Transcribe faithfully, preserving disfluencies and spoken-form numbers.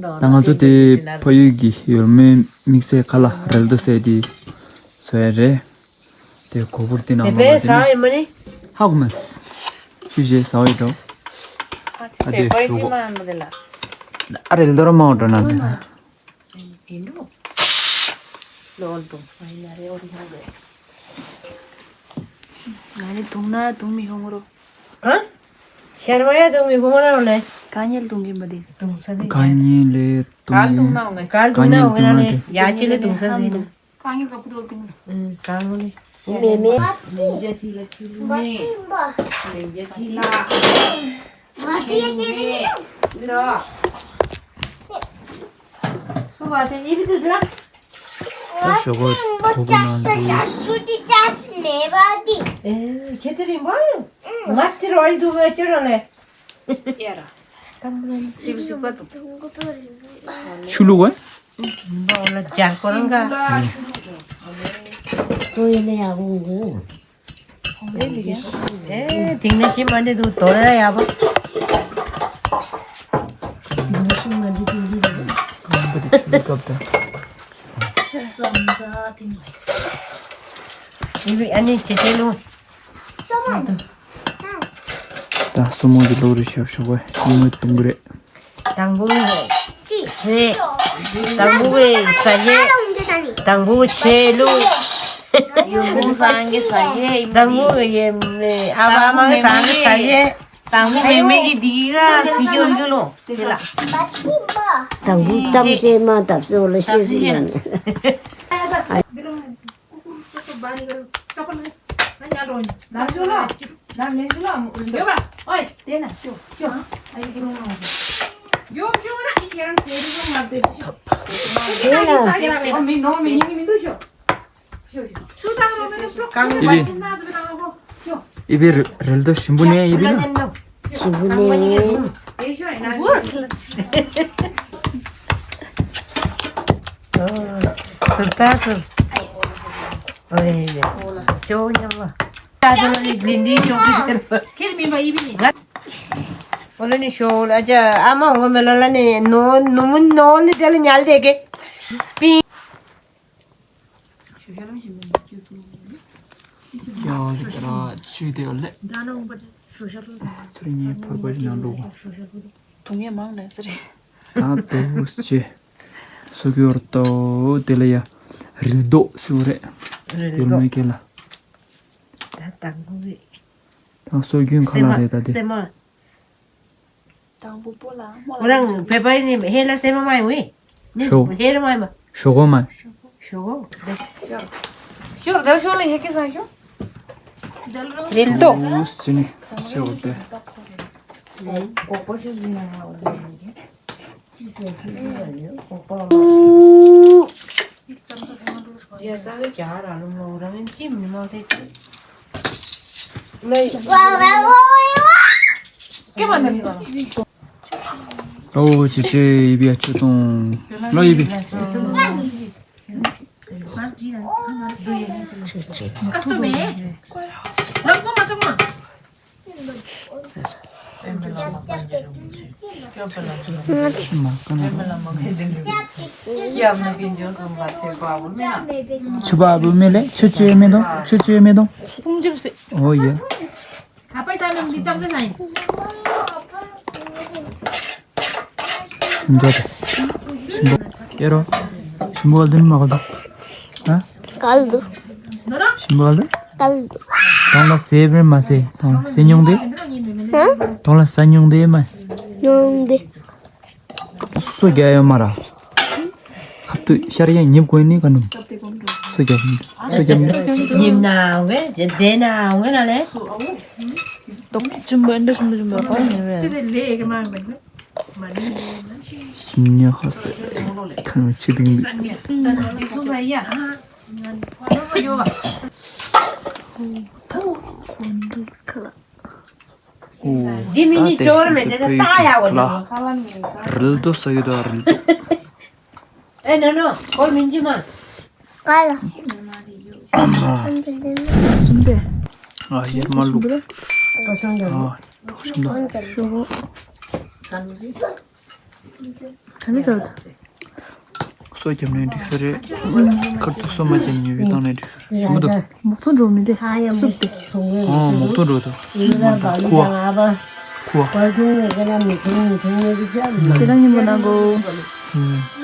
ད་ང་ཚོ་དེ་ཕ་ཡུལ་གྱི་ཡོལ་མོའི་དམིགས་བསལ་ཁ་ལག་རལ་རྡོ་ཟེར་དེ་བཟོ་ཡ་རེད། དེ་གོ་བུར་དེ་ནང་དེ་ལོགས་ལ་དེ་ནི་ཧ་གོ་མ་སོང་། ཆུ་ཞེས་ཟ་བའི་འགྲོ། ཨ་དེ་ཞུ་གོ། ཨ་རལ་རྡོ་ར་མང་འགྲོ་ན་དེ་ན། ཨིན་འགྲོ། ལོལ་དུ་ཨ་ཡིན་ན་རེ་འོ་རེ་ཧོང་རེ། ང་ནི་དུང་ན་དུང་མི་ཧོང་རོ། ཨ། ཤར་བ་ཡ་དུང་མི་ཧོང་ར་ལེ། ག་ཉལ་དུང་གི་མ་དེ། དུང་ས་དེ་ག་ཉལ་ལེ་དུང་ག་དུང་ན་ཧོང་ག་ག་དུང་ན་ཧོང་ར་ལེ། ཡ་ཅི་ལེ་དུང་ས་དེ། ག་ཉལ་ག་པུ་དོ་དུང་ལ། ཨུ་ག་ཧོང་ལེ། མེ་མེ། མེ་མེ་ཅི་ལ་ཆུ་ལུ་མེ། མེ་མེ་ཅི་ལ། མ་དེ་ཡ་ཅི་ལེ། ད་ཞོགས་པ་ཁོ་ཁོ་ནང་འདུག་ཁྱེད་དེ་རིང་བ། ང་དེ་རོལ་འདུག་བས་ཁྱོད་རང་ལས། ཆུ་ལུག་བས། འོ་ལ་ཇར་ཀོ་རང་ག་ཏོ་ཡིན་ན་ཡག་པོ་འདུག་ཨེ་དེང་ན་ཤི་མ་འདྲེ་འདུག་དོ་ར་ཡག་པོ། དེང་ན་ཤི་མ་འདྲེ་དེང་འདྲེ་འདུག་རྐང་པ་དེ་ཆུ་ལ་བཀབ་ད། ཨ་ནི་ཇེ་ཇེ་ལུ། ད་སོ་མོ་གི་ལོ་རེ་ཤོར་ཤོར་བས་ཤི་མོ་གཏོང་གི་རེད། དང་པོ་ཟས། དང་པོ་ཟ་ཡས། དང་པོ་ཆེ་ལུ། ཡོང་ཁུངས་སང་གི་ཟ་ཡས་ཡིན་དང་པོ་ཡས་མེ་ཨ་བ་མང་སང་གི་ཟ་ཡས། དང་པོ་མེ་མེ་གི་དེ་ག་སི་ཡོར་ཡོར་ལོ་དེ་ལ། དང་པོ་གཏམ་བཤད་མ་བཏབ་སོ་ལ་བཤད་སི་ཡོད། ཨི་བི། ཨི་བི་རེ་རེལ་དོ་ཞིམ་པོ་ནས་ཨི་བི་ལ། ཞིམ་པོ་ནས། ཨོ། སུར་ད་སུར། ཨོ་ཡེ་ཡེ། ཅོ་ཉམ་ལ། ད་དུ་ལ་ནི་བིན་དི་ཤོག་གི་དེར། ཁྱེད་མིན་པ་ཨི་བི་ནི། ང་། ཨོ་ལ་ནི་ཤོག་ལ་ཅ་ཨ་མ་འོ་མེ་ལ་ལ་ནི་ནོ་ནུ་མུ་ནོ་ལི་དེ་ལ་ཉལ་དེ་གེ། པི། ཡ་ཟེར་ར་ཆུ་དེ་ལེ། ཚུར་ཉེ་ཕར་པ་ཞིག་ནང་འགྲོ་གོ། དུང་ཡ་མང་ནས་ཟེར། ད་དུ་ཆེ། སུ་གི་བར་དོ་དེ་ལ་ཡ་རིལ་རྡོ་སིའུ་རེད། རིལ་རྡོ་མོའི་སྐད་ལ། ད་དང་པོ་རེད། ད་སྲོལ་རྒྱུན་ཁ་ལག་རེད་ད་དེ། སེ་མ། དང་པོ་པོ་ལ་མོ་ལ། ཁོ་རང་བོད་པ་ཡིན་ནི་ཧེ་ལ་སེ་མ་མ་ཡིན་ཝེ། ནི་ཞོ། ཧེ་ལ་མ་ཡིན་མ། ཞོ་གོ་མ། ཞོ་གོ། ཞོ་རྡལ་ཞོ་ལ་ཧེ་ཀེ་སང་ཞོ། རིལ་རྡོ། ཨོ་སི་ནི་ཞོ་དེ། ཨོ་ཅེ་ཅེ་ཡི་བི་ཡ་ཆུ་དང་ལོ་ཡི་བི། ཆུ་བ་བུ་མེ་ལེ་ཆུ་ཅེ་མེ་དང་ཆུ་ཅེ་མེ་དང་། ཨོ་ཡ། འཇོག་པ། ཞིམ་པོ། ཨེ་རོ། ཞིམ་པོ་ཨ་དུན་མ་ག་དུ། ཨ། གལ་དུ། ཞིམ་པོ་ཨ་དུ། གལ་དུ། དང་ལ་སེ་བེར་མ་སེ་དང་སེ་ཉུང་དེ། ཨ། དང་ལ་ས་ཉུང་དེ་མ། ཉུང་དེ། སུ་རྒྱ་ཡོད་མ་ར། ཁབ་ཏུ་ཤར་ཡན་ཉིབ་གོས་ནི་ག་ནུ། སུ་རྒྱ་སུ་རྒྱ་ཉིབ་ན་འོང་གི་དེ་ན་འོང་གི་ན་ལེ། ཏོག་ཅུམ་བོ་འདི་ཅུམ་བོ་ཅུམ་བོ་གོ་ནི་རེད། ཉ་ཧ་སེ་ཁ་ནུ་ཆི་དིང་དི། འདི་མི་ནི་ཅོར་མེད་དེ་ད་ཡ་བ་ལ། རིལ་དོ་ས་གི་དོ་རིལ་དོ། ཨེ་ནོ་ནོ་ཁོ་མིན་གྱི་མ། ཀ་ལ། ཨ་མ། སུམ་པས། ཨ་ཡར་མ་ལུག་ཨ་གྲོགས་ཤིང་དོ། ཞོག་གོ། ཨ་ནི་ཟེར། ག་ནས་འགྲོ། སོ་བརྒྱབ་ནས་འགྲིག་ས་རེད། ཁར་ཐུག་སོ་མ་བརྒྱབ་ནས་ཡོད་བཏང་ནས་འགྲིག་ས་རེད། ཞུ་མི་འདུག་མོག་ཐོག་འགྲོ་མི་འདི་སུབ་སྟེ། ཨོ་མོག་ཐོག་འགྲོ་ཐུབ། སུབ་མ་ཐག་ཁུ་བ། ཁུ་བ། ཞེ་དྲག་སྙན་པོ་གནང་གོ། ཨུམ།